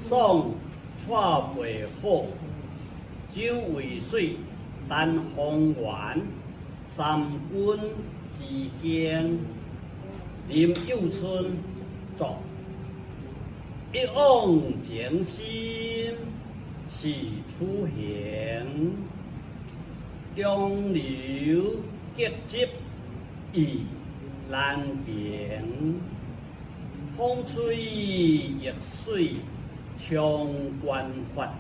爽蔡袂好，酒為水，陳方圓，三軍之間，林幼春作。一往情深是此行，中流擊節意難平。風吹易水衝關發，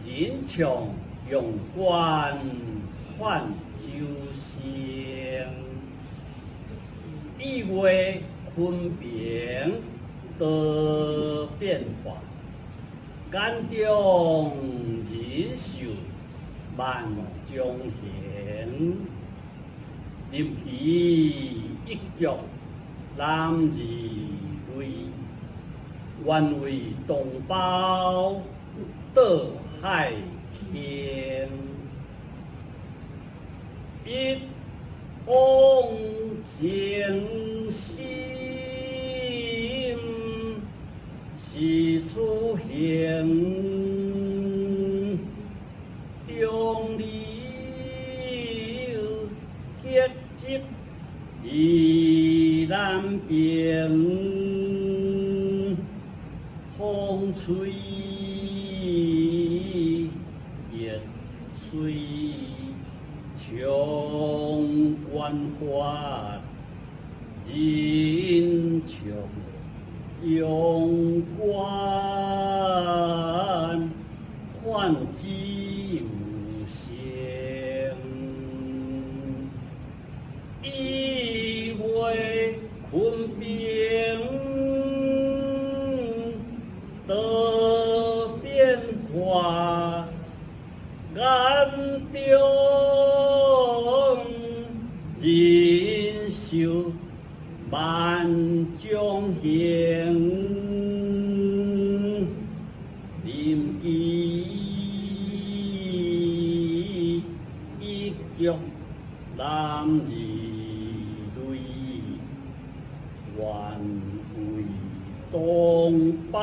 人唱陽關泛舟聲。意月坤平多變化，眼中人壽萬種形。臨其一腳男兒淚，願為同胞渡海坑。一往情深是此行，中流擊節意難平。風吹易水衝關發，人唱陽關泛舟聲。意月坤平多變化，眼中人壽萬種形。臨其一腳男兒淚，願為同胞。